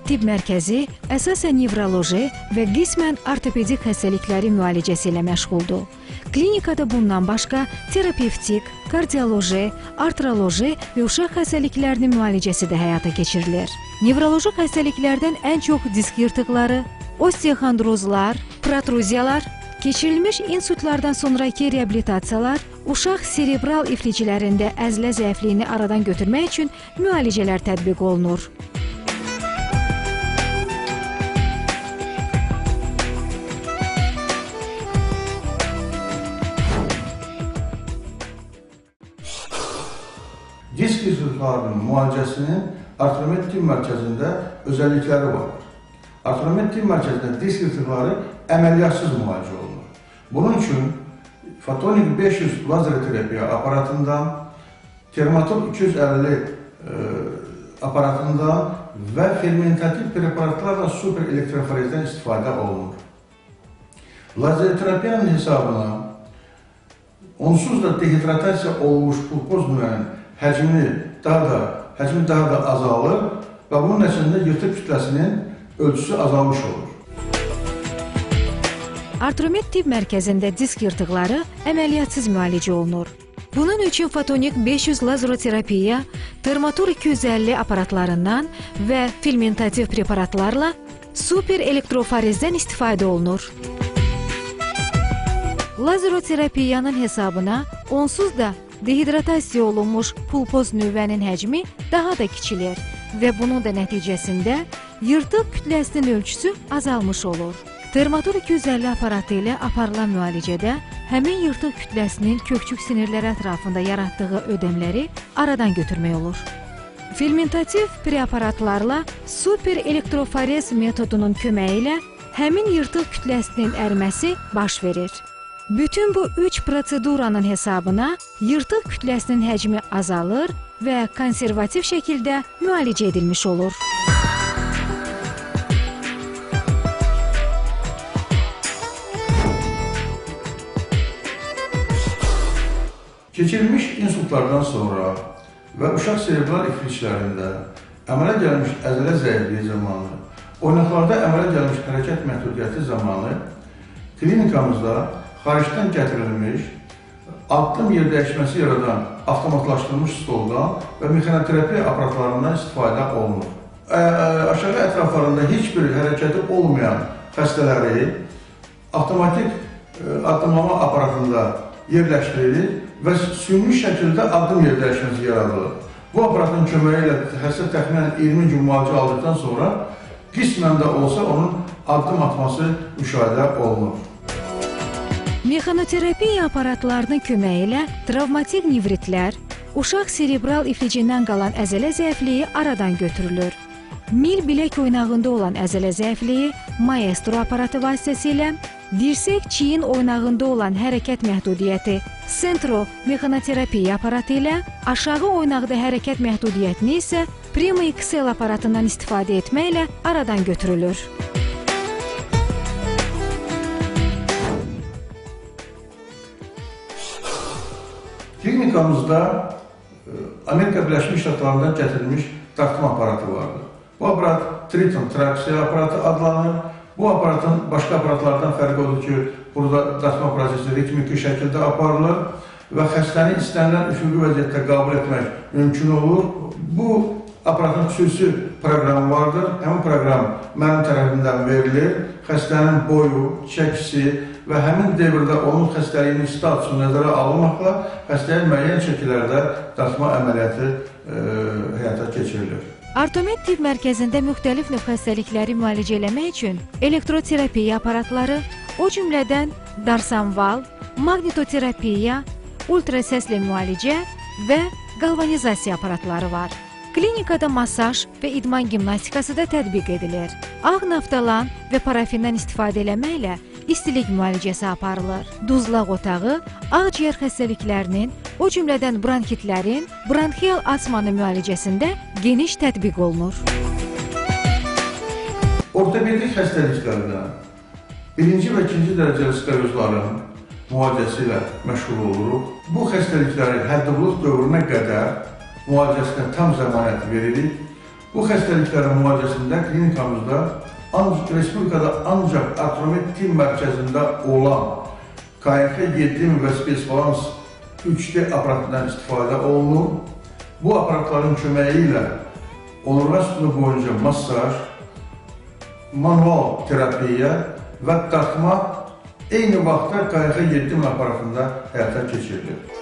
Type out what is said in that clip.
Tibb Mərkəzi əsasən nevroloji və qismən ortopedik xəstəlikləri müalicəsi ilə məşğuldur. Klinikada bundan başqa terapevtik, kardioloji, artroloji və uşaq xəstəliklərinin müalicəsi də həyata keçirilir. Nevroloji xəstəliklərdən ən çox disk yırtıqları, osteoxondrozlar, protruziyalar, keçirilmiş insultlardan sonrakı reabilitasiyalar, uşaq serebral ifliclərində əzlə zəifliyini aradan götürmək üçün müalicələr tətbiq olunur. Disk yırtıqlarının müalicəsinin Artromed Tibb Mərkəzində özəllikləri vardır. Artromed Tibb Mərkəzində disk yırtıqları əməliyyatsız müalicə olunur. Bunun üçün Fotonik 500 lazer terapiya aparatından, Termator 250 aparatından və fermentativ preparatlarla super elektroforezdən istifadə olunur. Lazer terapiyanın hesabına onsuz da dehidratasiya olmuş pulpoz nüvənin həcmi daha da azalır və bunun nəticəsində yırtıq kütləsinin ölçüsü azalmış olur. Artromed Tibb Mərkəzində disk yırtıqları əməliyyatsız müalicə olunur. Bunun üçün Fotonik 500 lazeroterapiya, Termator 250 aparatlarından və fermentativ preparatlarla super elektroforezdən istifadə olunur. Lazeroterapiyanın hesabına onsuz da dehidratasiya olunmuş pulpoz nüvənin həcmi daha da kiçilir və bunun da nəticəsində yırtıq kütləsinin ölçüsü azalmış olur. Termator 250 aparatı ilə aparılan müalicədə həmin yırtıq kütləsinin kökçük sinirləri ətrafında yaratdığı ödemləri aradan götürmək olur. Fermentativ preparatlarla super elektroforez metodunun köməyi ilə həmin yırtıq kütləsinin əriməsi baş verir. Bütün bu üç proseduranın hesabına yırtıq kütləsinin həcmi azalır və konservativ şəkildə müalicə edilmiş olur. Keçirilmiş insultlardan sonra və uşaq serebral ifliclərində əmələ gəlmiş əzələ zəifliyi zamanı, oynaqlarda əmələ gəlmiş hərəkət məhdudiyyəti zamanı klinikamızda xaricdən gətirilmiş, addım yer dəyişməsi yaradan avtomatlaşdırılmış stoldan və mexanoterapiya aparatlarından istifadə olunur. Aşağı ətraflarında heç bir hərəkəti olmayan xəstələri avtomatik addımlama aparatında yerləşdirilir və süni şəkildə addım yer dəyişməsi yaradılır. Bu aparatın köməyi ilə xəstə təxminən 20 gün müalicə aldıqdan sonra qismən də olsa onun addım atması müşahidə olunur. Mexanoterapiya aparatlarının köməyi ilə travmatik nevritlər, uşaq serebral iflicindən qalan əzələ zəifliyi aradan götürülür. Mil bilək oynağında olan əzələ zəifliyi maestro aparatı vasitəsilə, dirsək çiyin oynağında olan hərəkət məhdudiyyəti Sentro mexanoterapiya aparatı ilə, aşağı oynaqda hərəkət məhdudiyyətini isə Prima XL aparatından istifadə etməklə aradan götürülür. Klinikamızda Amerika Birləşmiş Ştatlarından gətirilmiş dartma aparatı vardır. Bu aparat Triton traksiya aparatı adlanır. Bu aparatın başqa aparatlardan fərqi odur ki, burada dartma prosesi ritmiki şəkildə aparılır və xəstəni istənilən üfüqi vəziyyətdə qəbul etmək mümkün olur. Bu aparatın xüsusi proqramı vardır. Həmin proqram mənim tərəfimdən verilir. Xəstənin boyu, çəkisi və həmin dövrdə onun xəstəliyinin statusu nəzərə alınmaqla xəstəyə müəyyən şəkillərdə dartma əməliyyatı həyata keçirilir. Artomed Tibb Mərkəzində müxtəlif növ xəstəlikləri müalicə eləmək üçün elektroterapiya aparatları, o cümlədən darsanval, maqnitoterapiya, ultrasəslə müalicə və galvanizasiya aparatları var. Klinikada masaj və idman gimnastikası da tətbiq edilir. Ağ naftalan və parafindən istifadə eləməklə istilik müalicəsi aparılır. Duzlaq otağı ağciyər xəstəliklərinin, o cümlədən bronxitlərin, bronxial asmanın müalicəsində geniş tətbiq olunur. Ortopedik xəstəliklərdə birinci və ikinci dərəcəli skleryozların müalicəsi ilə məşğul oluruq. Bu xəstəlikləri həddivlıq dövrünə qədər müalicəsinə tam zəmanət veririk. Bu xəstəliklərin müalicəsində klinikamızda Respublikada ancaq Artromed Tim mərkəzində olan KNX 7000 və Space Balance 3D aparatından istifadə olunur. Bu aparatların köməyi ilə onurğa sütunu boyunca massaj, manual terapiya və dartma eyni vaxtda KNX 7000 aparatında həyata keçirilir.